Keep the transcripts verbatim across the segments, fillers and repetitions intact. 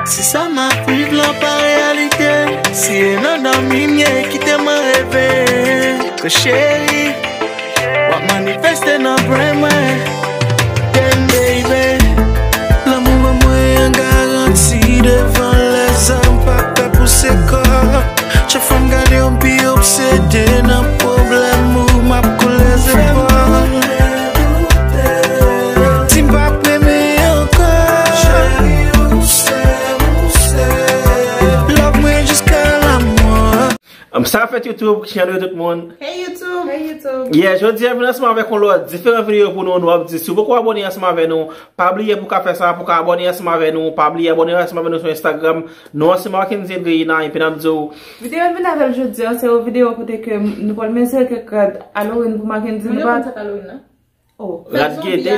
Si sa m ap viv lan pa reyalite, si e nan dòmi m ye, kite mwen reve. Ke cheri, w ap manifeste nan bren mwen. Damn, baby. Lanmou ban mwen yon garanti devan lèzòm, pa pè pouse kò. Chak fwa m gade w, m pi obsede nan pwoblèm ou, m ap koule zepòl. Di m p ap renmen ankò. Love mwen jiska lanmò. Um, sa fèt YouTube, kiyè nou ye tout moun? Hey YouTube! Hey YouTube! Yeah, jodi a vin ansanm avèk yon lòt diferan videyo pou nou. Nou ap di, si w poko abòne ansanm avè nou, pa bliye pou w ka fè sa, pou w ka abòne ansanm avè nou, pa bliye abòne ansanm avè nou sou Instagram. Nou ansanm avèk Kenzie Edrina, epi n ap di w. Videyo n vin avè l jodi a, se yon videyo kote ke nou pral mezire kèk rad Halloween pou Mackenzie. Nou pa konn sa k Halloween nan? Oh. Rad gede.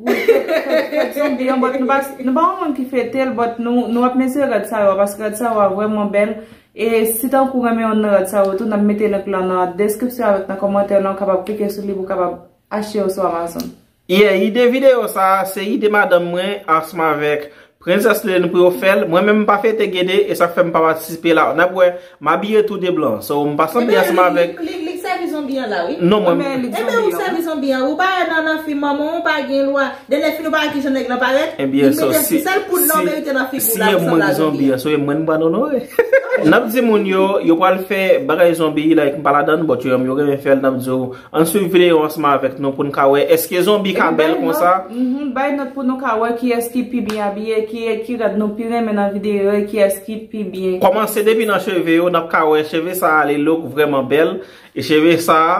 Wi, fèt, fèt, fèt zonbi an, but nou pa, nou pa yon moun ki fete l, but nou, nou ap mezire rad sa yo, paske rad sa yo a vrèman bèl. E si tankou renmen yon nan rad sa yo tou, n ap mete link lan nan deskripsyon avèk nan kòmantè lan, ou kapab klike sou li pou w kapab achte yo sou Amazon. Yeah, ide videyo sa a, se ide madanm mwen ansanm avèk Princess Lene pou yo fè l. Mwen menm m pa fete gede, e sa k fè m pa patisipe la. N ap wè, m abiye tou de blan. So, m pa sanble ansanm avèk. Li, li, li sèvi zonbi an la, wi. Non, mwen. Ebyen, ou sèvi zonbi an. Ou pa wè nan, nan fim an, ou pa gen lwa. Dènye fim, ou pa wè kijan nèg lan parèt? Ebyen, so, si, si e mwen ki zonbi an, so e mwen m pral onore. N ap di moun yo, yo pral fè bagay zonbi, like, m pa ladan, but yo, yo renmen fè l, n ap di yo, ann swiv videyo ansanm avèk nou pou n ka wè èske zonbi ka bèl konsa. Mhm, bay nòt pou nou ka wè kiyès ki pi byen abiye, ki, ki rad nou pi renmen nan videyo, e kiyès ki pi byen. Kòmanse depi nan cheve yo, n ap ka wè cheve sa a, li look vrèman bèl. E cheve sa a,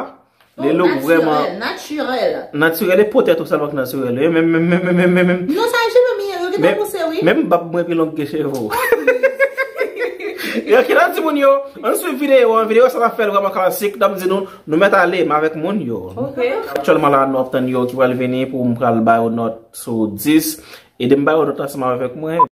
li look vrèman natirèl. Natirèl e po tèt ou sèlman k natirèl. E menm, menm, menm, menm, menm, menm. Non, sa e cheve m ye, yo gentan pouse, wi. Menm bab mwen pi long ke cheve w. Ok, la, timoun yo, ann swiv videyo an. Videyo sa va fè l vrèman klasik. N ap di nou, nou mèt ale, m avèk moun yo. Ok. Aktyèlman la, nou ap tann yo ki pral vini pou m pral ba yo nòt sou dis. Ede m ba yo nòt ansanm avèk mwen.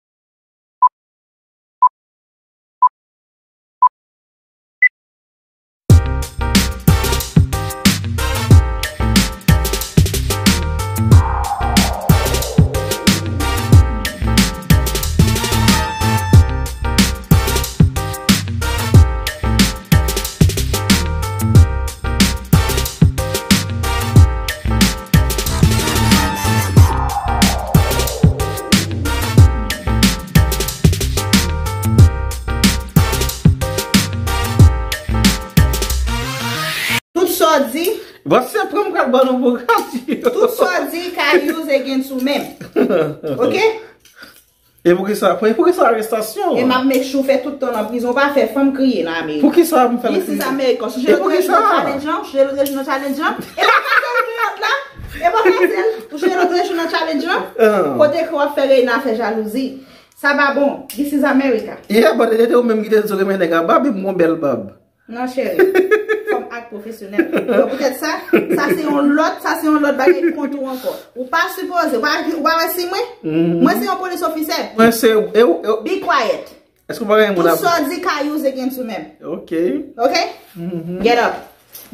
Tout sa w di. Bon, se pran m pral ban nou pou gati yo. Tout sa w di ka use against ou menm. Ok? E poukisa, e poukisa arestasyon? E m ap make sure w fè tout tan nan prizon, w pa fè fanm kriye nan Amerik. Poukisa m fè l kriye? This is America. Ou sonje lòt jou nan challenge lan? Ou sonje lòt jou nan challenge lan? E pa fasil, ou sonje lòt jou nan challenge lan? Kote ke w ap fè Reina fè jalouzi. Sa pa bon. This is America. Yeah, but e te ou menm ki te di w renmen nèg a bab, epi m gon bèl bab. Non, cheri. Fò m act pwofesyonèl. Donk, poutèt sa, sa se yon lòt, sa se yon lòt bagay kont ou ankò. Ou pa sipoze, ou pa, ou pa wè si mwen? Mwen se yon police officer. Mwen se, e, e, be quiet. Èske w pa gen moun ap... Tout sa w di ka use against ou menm. Ok. Ok? Get up.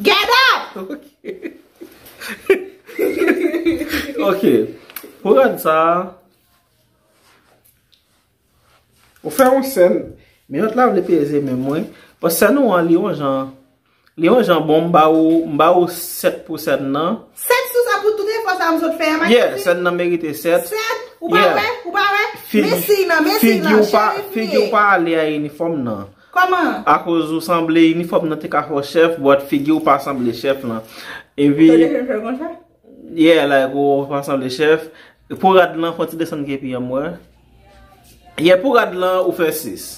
Get up! Ok. Ok. Pou rad sa, ou fè yon sèn. Men lòt la vle peze men mwen. Bon, sèn ou an, li yon jan, li yon jan bon, m ba ou, m ba ou sèt pou sèn nan. Sèt sou sa pou tout efò sa m sot fè a, Mackenzie? Yeah, sèn nan merite sèt. Sèt? Ou pa wè? Ou pa wè? Men siy nan, men siy nan, cheri, figi w pa ale a inifòm nan. Kòman? Akoz ou sanble inifòm nan te ka fè w chèf, but figi w pa sanble chèf lan. Epi... Tande ke l fè konsa? Yeah, like, ou pa sanble chèf. Pou rad lan, fè yon ti desann ke pye m wè. Yeah, pou rad lan, ou fè sis.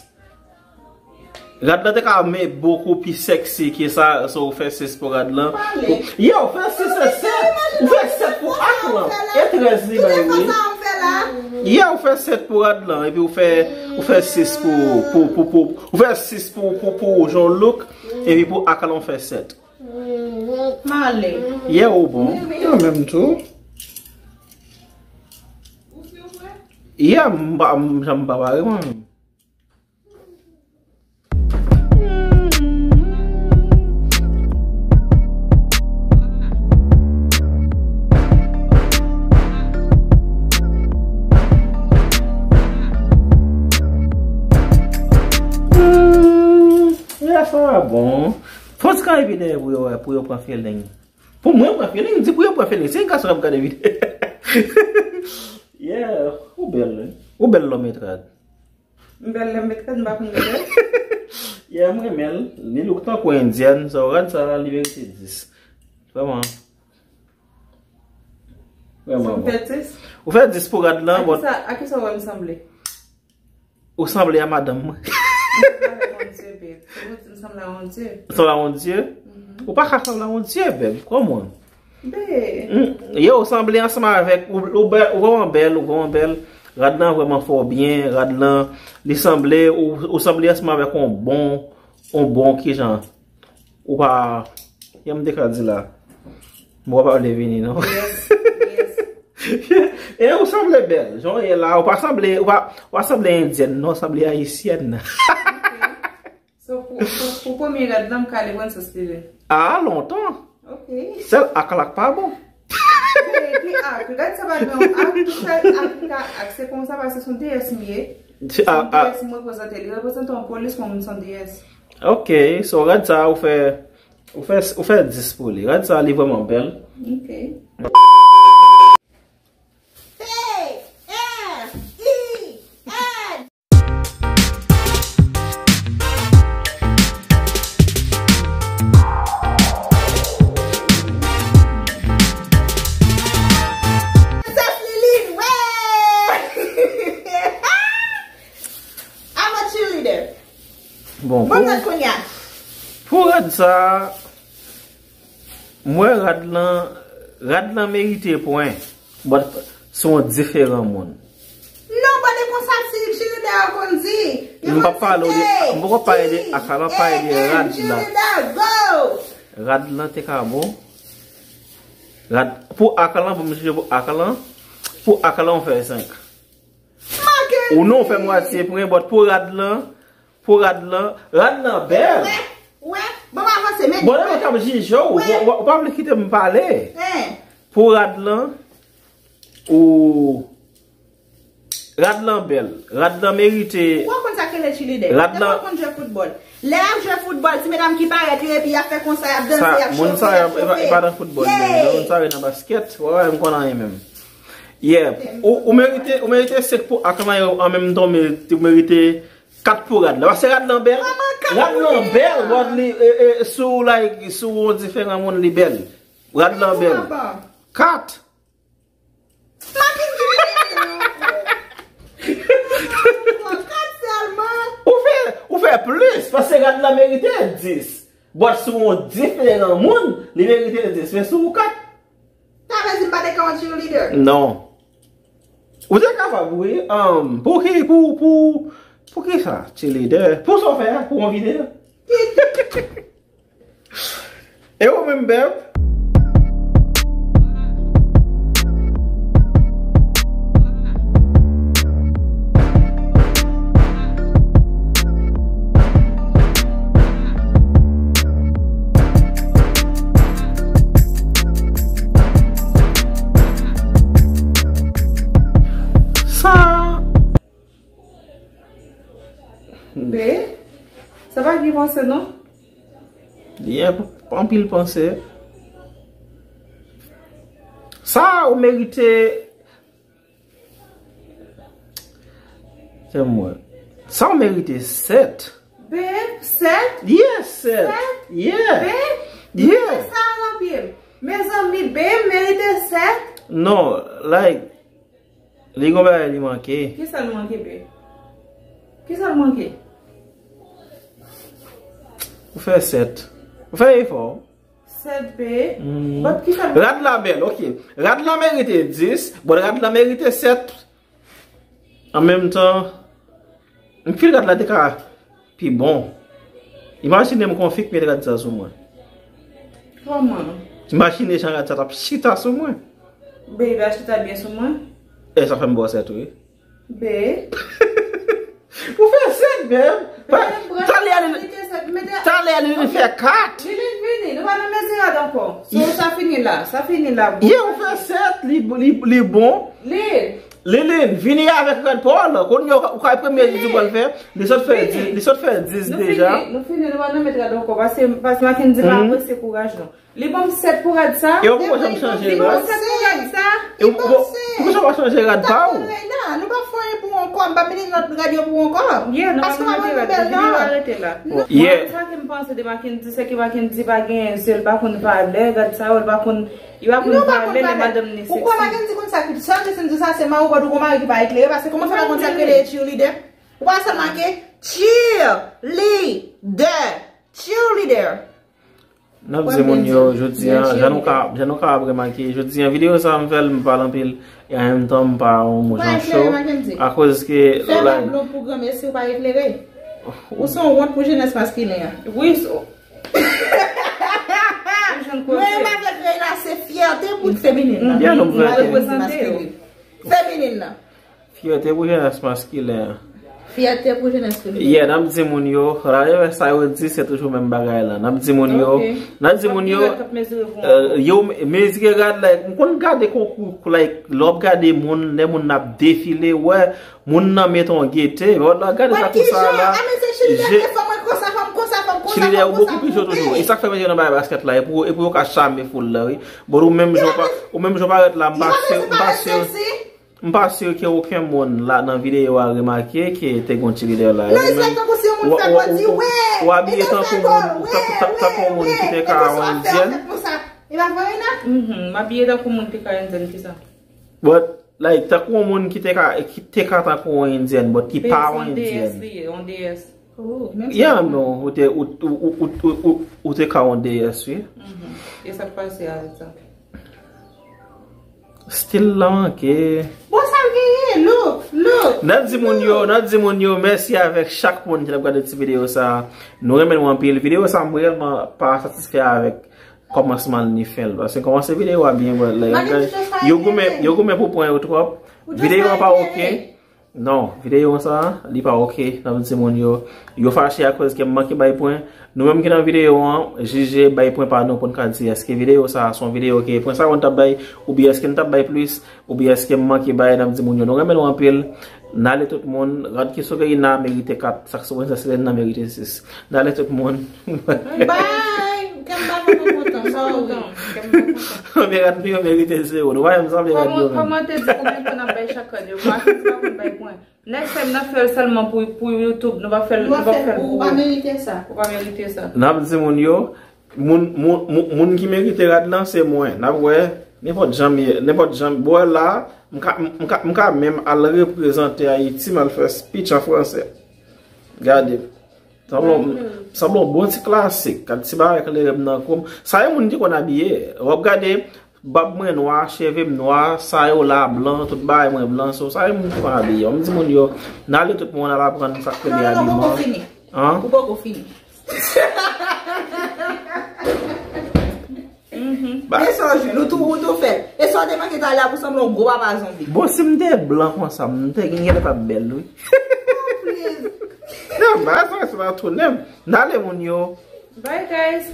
Rad lan te ka men bokou pi sexy ke sa, so ou fè sis pou rad lan. Pale. Yeah, ou fè sis e sèt. Ou fè sèt pou ak lan. E trèz li bay, wi. Yeah, ou fè sèt pou rad lan, epi ou fè, ou fè sis pou, pou, pou, pou, ou fè sis pou, pou, pou jan w look, epi pou ak lan ou fè sèt. Male. Yeah, ou bon. Mwen menm tou. Yeah, m pa, m, jan m pa pare mwen menm. Sa bon. Fò ti ka epi dèyè pou yo, pou yo pran feeling. Pou mwen pran feeling, di pou yo pran feeling. Se yon gason k ap gade videyo. Yeah, ou bèl, wi. Ou bèl lòm etrad. M bèl lè m met rad, m pa konn bèl. Yeah, m renmen l. Li look tankou endyèn, so rad sa li merite dis. Vrèman. Vrèman bon. Ou fè dis? Ou fè dis pou rad lan, but a kisa, a kisa w wè m sanble? Ou sanble a madanm mwen. M sanble a Bondye, babe. Se pou di m sanble a Bondye. Ou sanble a Bondye? Mhm. Ou pa ka sanble a Bondye, babe. Come on. Be. Mm, yo, ou sanble ansanm avèk, ou, ou bèl, ou vrèman bèl, ou vrèman bèl. Rad lan vrèman fè w byen, rad lan, li sanble, ou, ou sanble ansanm avèk yon bon, yon bon kijan. Ou pa, jan m te ka di la. Mwen pa vle vini, non. Yes, yes. E ou sanble bèl. Jan w ye la, ou pa sanble, ou pa, ou pa sanble endyèn, non, ou sanble ayisyèn. Ok. So, pou, pou, pou premye rad lan, m ka ale pran sòs li vin. Ah, lontan. Ok. Sèl ak la k pa bon. Ki, ki ak? Rad sa pa gen ak, tout sa ak, ak, ak, se konsa, paske se yon D S m ye. Se, se yon ah, ah. D S m reprezante. Li reprezante yon polis, mwen, m se yon D S. Ok, so rad sa, ou fè, ou fè, ou fè dis pou li. Rad sa, li vrèman bèl. Ok. P, R, I, N. Princess Liline, wè! I'm a cheerleader. Bon, bon, pou, rad kounye a. Pou rad sa, m wè rad lan, rad lan merite pwen. But se yon diferan moun. Non, pa de konsa, ti, ti lidè yo konn di. M p ap pale de, m poko pale de Aka, m ap pale de rad la. Rad lan te ka bon. Rad, pou Aka lan, pou m jije pou Aka lan, pou Aka lan, ou fè senk. Ou non, ou fè mwatye pwen, but pou rad lan, pou rad lan, rad lan bèl. Wè, wè, ban m avanse, men. Bon, lè mwen k ap jije w, ou, ou, ou pa vle kite m pale. Pou rad lan, ou, rad lan bèl. Rad lan merite. Ou pa konn sa k rele cheerleader. Rad lan. Ou pa konn jwe foutbòl. Lè y ap jwe foutbòl, ti medam ki parèt yo, epi y ap fè konsa, y ap danse, y ap chofe, y ap chofe. Moun sa yo, e pa, e pa nan foutbòl, men. Moun sa yo nan baskèt. Wè, wè, m konnen anyen menm. Yeah. Ou, ou merite, ou merite senk pou ak lan, an menm tan, ou merite, ou merite kat pou rad la. Paske rad lan bèl. Rad lan bèl, but li, e, e, sou, like, sou yon diferan moun, li bèl. Rad lan bèl. Kat. Kat sèlman. Ou fè, ou fè plis, paske rad lan merite dis. But sou yon diferan moun, li merite dis. Men sou kat. Sa vle di m pa te ka yon cheerleader? Non. Ou te kapab, wi. Um, pou ki, pou, pou, pou ki sa? Cheerleader? Pou sa w fè a? Pou yon videyo? E ou menm, bèb? Sa. Be, sa pa gen panse, non? Li gen anpil panse. Sa ou merite. Se mwen. Sa ou merite sèt. Be, sèt? Yes, sèt. Sèt? Yeah. Be, yeah. Sa anpil. Mezanmi, be, merite sèt? Non, like, li gon bagay li manke. Kisa l manke, be? Kisa l manke? Ou fè sèt. Ou fè efò. Sèt, be. Mm. But kisa l manke? Rad la bèl, ok. Rad la merite dis, but rad la merite sèt. An menm tan, m feel rad la te ka pi bon. Imajine m konfik met rad sa sou mwen. Kòman? Imajine jan rad sa t ap chita sou mwen. Be, li pa chita byen sou mwen. E sa fè m ba w sèt, wi. Be. Ou fè sèt, babe. Talè a li, talè a li vin fè kat. Li vin vini, nou pa nan mezi rad ankò. So, sa fini la, sa fini la. Yeah, ou fè sèt, li, li, li bon. Li. Lilin, vini avèk rad pa w la. Kounye a, ou ka premye di ou pral fè. Li sot fè dis, li sot fè dis deja. Nou fini, nou pa nan met rad ankò. Paske, paske Mackendy pa apresye kouraj nou. Li ban m sèt pou rad sa. E ou poko janm chanje rad. Li ban m sèt pou rad sa. E ou poko, poko sa w pa chanje rad pa ou? Nou pa fè anyen pou ankò, m pa mete lòt rad yo pou ankò. Yeah, nou pa mete rad, video a rete la. Yeah. Mwen, sa ke m panse de Mackendy, se ke Mackendy pa gen zye, l pa konn valè rad sa yo, l pa konn, li pa konn valè lè madanm li seksi. Ou kwè Mackendy konn sa ki, sa Justin di sa, se mari ou pa dwe gon mari ki pa eklere, paske kòman fè pa konn sa k rele cheerleader? Ou pa sèlman ke cheerleader, cheerleader. N ap di moun yo jodi a, jan nou ka, jan nou ka ap remake, jodi a, videyo sa a m fè l, m pale anpil, e an menm tan m pa yon moun jan cho, akoz ke, fè la blon pou granmesi ou pa eklere. Ou se yon wont pou jenès maskilen an. Wi, so. Mwen menm avèk Reina, se fyète pou feminin nan. Byen, nou reprezante yo. Feminin nan. Fyète pou jenès maskilen an. Fyète pou jenès feminin. Yeah, n ap di moun yo, rale sa yo di, se toujou menm bagay la. N ap di moun yo, n ap di moun yo, euh, yo, mizik e rad, like, m konn gade konkou, like, lè w ap gade moun, lè moun ap defile, wè, moun nan met yon gete, wè, la, gade sa konsa la. Cheerleader yo bokou pi cho toujou. E sa k fè mwen nan bagay baskèt la, e pou, e pou yo ka chame foul la, wi. Bon, ou menm jan pa, ou menm jan parèt la, m pa si, m pa si. M pa si ke okenn moun la nan videyo a remake ke te gon cheerleader la. Non, it's like tankou si yon moun fè gòl, di, "Wè, w abiye tankou moun, tankou, tankou yon moun ki te ka yon endyèn." E pa vre, non? Mhm, m abiye tankou moun ki ka endyèn, kisa? But, like, tankou yon moun ki te ka, ki te ka tankou yon endyèn, but ki pa yon endyèn. Yon D S li ye, yon D S. Oh, menm si. Yeah, non, ou te, ou, ou te ka yon D S, wi. Mhm. E sa k pase avèk sa? Stil la manke. Bon, sa l genyen, look, look. N ap di moun yo, n ap di moun yo, mèsi avèk chak moun ki t ap gade ti videyo sa a. Nou renmen nou anpil. Videyo sa a, m reyèlman pa satisfè avèk kòmansman l ni fen l. Paske kòmanse videyo a byen, but, like, yo goumen, yo goumen pou pwen yo twòp. Videyo an pa oke. Non, videyo sa a, li pa oke. N ap di moun yo, yo fache akoz ke m manke bay pwen. Nou menm ki nan videyo an, jije, bay pwen pa nou pou n ka di èske videyo sa a se yon videyo ke pwen sa yo n t ap bay, oubyen èske n t ap bay plis, oubyen èske m manke bay, n ap di moun yo, nou renmen nou anpil. N ale tout moun, rad ki sou Reina merite kat, sa k sou Princess Reina merite sis. N ale tout moun. Bye! Kè m pa vrèman kontan, sorry. Kè m pa kontan. Konbyen rad nou yo merite zewo? Nou pa menm sanble rad yo menm. Kòman te di konbyen tan n ap bay chak rad yo? Mackendy pa konn bay pwen. Next time, n ap fè l sèlman pou, pou YouTube. Nou pa fè l, nou pa fè l pou ou. Ou pa merite sa. Ou pa merite sa. N ap di moun yo, moun, moun, moun, moun ki merite rad lan, se mwen. N ap wè, nenpòt jan m ye, nenpòt jan m, bò la, m ka, m, m ka, m ka menm al reprezante Ayiti, m al fè speech an fransè. Gade. Sanble yon, sanble yon bon ti klasik. Gad ti bagay klere m nan kou m. Sa e moun ki konn abiye. W ap gade, bab mwen nwa, cheve m nwa, sa yo la blan, tout bagay mwen blan. So, sa e moun ki konn abiye. M di moun yo, n ale tout moun al aprann sa k rele abiman. An? Ou poko fini. Mhm. E sa w jwenn, ou tou, ou tou fè l. E sa w te manke talè a pou sanble yon gwo papa zonbi. Bon, si m te blan konsa, m te gen genlè t ap bèl, wi. Oh, please. Nan bagay sa, sa va tounen m. N ale, moun yo. Bye, guys.